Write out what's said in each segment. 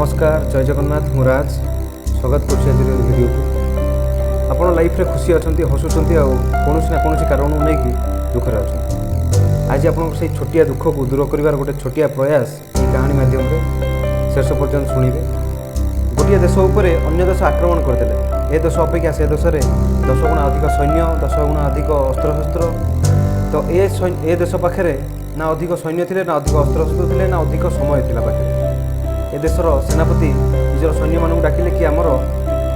ନମସ୍କାର, ଜୟ ଜଗନ୍ନାଥ। ମୁଁ ରାଜ, ସ୍ୱାଗତ କରୁଛି ଆଜିର ଏହି ଭିଡ଼ିଓକୁ। ଆପଣ ଲାଇଫ୍ରେ ଖୁସି ଅଛନ୍ତି, ହସୁଛନ୍ତି ଆଉ କୌଣସି ନା କୌଣସି କାରଣକୁ ନେଇକି ଦୁଃଖରେ ଅଛନ୍ତି। ଆଜି ଆପଣଙ୍କ ସେଇ ଛୋଟିଆ ଦୁଃଖକୁ ଦୂର କରିବାର ଗୋଟେ ଛୋଟିଆ ପ୍ରୟାସ ଏହି କାହାଣୀ ମାଧ୍ୟମରେ ଶେଷ ପର୍ଯ୍ୟନ୍ତ ଶୁଣିବେ। ଗୋଟିଏ ଦେଶ ଉପରେ ଅନ୍ୟ ଦେଶ ଆକ୍ରମଣ କରିଦେଲେ। ଏ ଦେଶ ଅପେକ୍ଷା ସେ ଦେଶରେ 10 ଗୁଣା ଅଧିକ ସୈନ୍ୟ, 10 ଗୁଣା ଅଧିକ ଅସ୍ତ୍ରଶସ୍ତ୍ର। ତ ଏ ଦେଶ ପାଖରେ ନା ଅଧିକ ସୈନ୍ୟ ଥିଲେ, ନା ଅଧିକ ଅସ୍ତ୍ରଶସ୍ତ୍ର ଥିଲେ, ନା ଅଧିକ ସମୟ ଥିଲା ପାଖରେ। ଏ ଦେଶର ସେନାପତି ନିଜର ସୈନ୍ୟମାନଙ୍କୁ ଡାକିଲେ କି ଆମର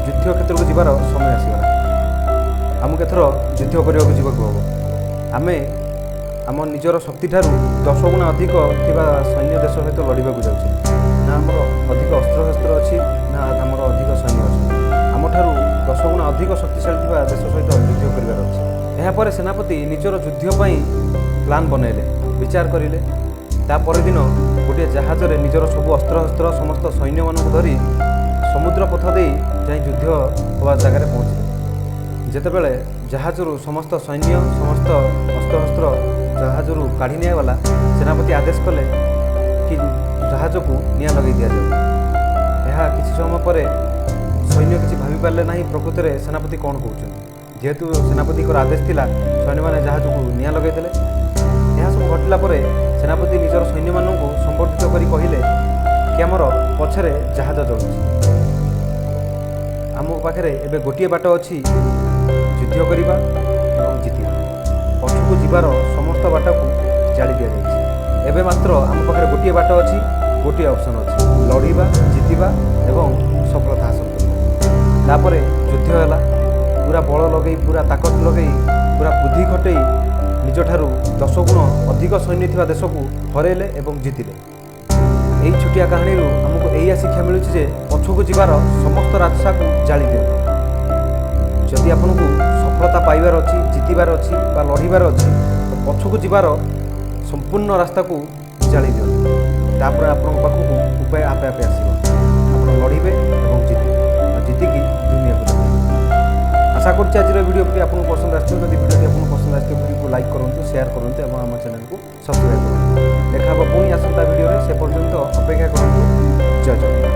ଯୁଦ୍ଧ କ୍ଷେତ୍ରକୁ ଯିବାର ସମୟ ଆସିଗଲା, ଆମକୁ ଏଥର ଯୁଦ୍ଧ କରିବାକୁ ଯିବାକୁ ହେବ। ଆମେ ଆମ ନିଜର ଶକ୍ତିଠାରୁ 10 ଗୁଣା ଅଧିକ ଥିବା ସୈନ୍ୟ ଦେଶ ସହିତ ଲଢ଼ିବାକୁ ଯାଉଛେ। ନା ଆମର ଅଧିକ ଅସ୍ତ୍ରଶସ୍ତ୍ର ଅଛି, ନା ଆମର ଅଧିକ ସୈନ୍ୟ ଅଛନ୍ତି। ଆମଠାରୁ 10 ଗୁଣା ଅଧିକ ଶକ୍ତିଶାଳୀ ଥିବା ଦେଶ ସହିତ ଯୁଦ୍ଧ କରିବାର ଅଛି। ଏହାପରେ ସେନାପତି ନିଜର ଯୁଦ୍ଧ ପାଇଁ ପ୍ଲାନ୍ ବନାଇଲେ, ବିଚାର କରିଲେ। ତା ପରଦିନ ଗୋଟିଏ ଜାହାଜରେ ନିଜର ସବୁ ଅସ୍ତ୍ରଶସ୍ତ୍ର, ସମସ୍ତ ସୈନ୍ୟମାନଙ୍କୁ ଧରି ସମୁଦ୍ର ପଥ ଦେଇ ଯାଇ ଯୁଦ୍ଧ ହେବା ଜାଗାରେ ପହଞ୍ଚିଲେ। ଯେତେବେଳେ ଜାହାଜରୁ ସମସ୍ତ ସୈନ୍ୟ, ସମସ୍ତ ଅସ୍ତ୍ରଶସ୍ତ୍ର ଜାହାଜରୁ କାଢ଼ି ନିଆଗଲା, ସେନାପତି ଆଦେଶ କଲେ କି ଜାହାଜକୁ ନିଆଁ ଲଗାଇ ଦିଆଯାଉ। ଏହା କିଛି ସମୟ ପରେ ସୈନ୍ୟ କିଛି ଭାବିପାରିଲେ ନାହିଁ ପ୍ରକୃତରେ ସେନାପତି କ'ଣ କହୁଛନ୍ତି। ଯେହେତୁ ସେନାପତିଙ୍କର ଆଦେଶ ଥିଲା, ସୈନ୍ୟମାନେ ଜାହାଜକୁ ନିଆଁ ଲଗାଇଦେଲେ। ଏହା ସବୁ ଘଟିଲା ପରେ ସେନାପତି ନିଜର ସୈନ୍ୟମାନଙ୍କୁ ସମ୍ବର୍ଦ୍ଧିତ କରି କହିଲେ କି ଆମର ପଛରେ ଜାହାଜ ଜଳୁଛି, ଆମ ପାଖରେ ଏବେ ଗୋଟିଏ ବାଟ ଅଛି, ଯୁଦ୍ଧ କରିବା ଏବଂ ଜିତିବା। ପଛକୁ ଯିବାର ସମସ୍ତ ବାଟକୁ ଜାଳି ଦିଆଯାଇଛି। ଏବେ ମାତ୍ର ଆମ ପାଖରେ ଗୋଟିଏ ବାଟ ଅଛି, ଗୋଟିଏ ଅପସନ୍ ଅଛି, ଲଢ଼ିବା, ଜିତିବା ଏବଂ ସଫଳତା ହାସଲ କରିବା। ତାପରେ ଯୁଦ୍ଧ ହେଲା। ପୁରା ବଳ ଲଗେଇ, ପୁରା ତାକତ ଲଗେଇ, ପୁରା ବୁଦ୍ଧି ଖଟେଇ ନିଜଠାରୁ 10 ଗୁଣ ଅଧିକ ସୈନ୍ୟ ଥିବା ଦେଶକୁ ହରେଇଲେ ଏବଂ ଜିତିଲେ। ଏହି ଛୋଟିଆ କାହାଣୀରୁ ଆମକୁ ଏଇଆ ଶିକ୍ଷା ମିଳୁଛି ଯେ ପଛକୁ ଯିବାର ସମସ୍ତ ରାସ୍ତାକୁ ଜାଳି ଦିଅନ୍ତୁ। ଯଦି ଆପଣଙ୍କୁ ସଫଳତା ପାଇବାର ଅଛି, ଜିତିବାର ଅଛି ବା ଲଢ଼ିବାର ଅଛି, ତ ପଛକୁ ଯିବାର ସମ୍ପୂର୍ଣ୍ଣ ରାସ୍ତାକୁ ଜାଳି ଦିଅନ୍ତୁ। ତାପରେ ଆପଣଙ୍କ ପାଖକୁ ଉପାୟ ଆପେ ଆପେ ଆସିବ। ଆପଣ ଲଢ଼ିବେ ଏବଂ ଜିତିବେ ଆଉ ଜିତିକି ଦୁନିଆକୁ ଦେଖାଇବେ। ଆଶା କରୁଛି ଆଜିର ଭିଡ଼ିଓଟି ଆପଣଙ୍କୁ ପସନ୍ଦ ଆସିଥିବ। ଯଦି ଭିଡ଼ିଓଟି ଆପଣଙ୍କୁ ପସନ୍ଦ ଆସିଥିବ, ଭିଡ଼ିଓକୁ ଲାଇକ୍ କରନ୍ତୁ, ସେୟାର କରନ୍ତୁ ଏବଂ ଆମ ଚ୍ୟାନେଲକୁ ସବସ୍କ୍ରାଇବ୍ କରନ୍ତୁ। ଦେଖା ହେବ ପୁଣି ଆସନ୍ତା ଭିଡ଼ିଓରେ, ସେ ପର୍ଯ୍ୟନ୍ତ ଅପେକ୍ଷା କରନ୍ତୁ। ଜୟ ଜଗନ୍ନାଥ।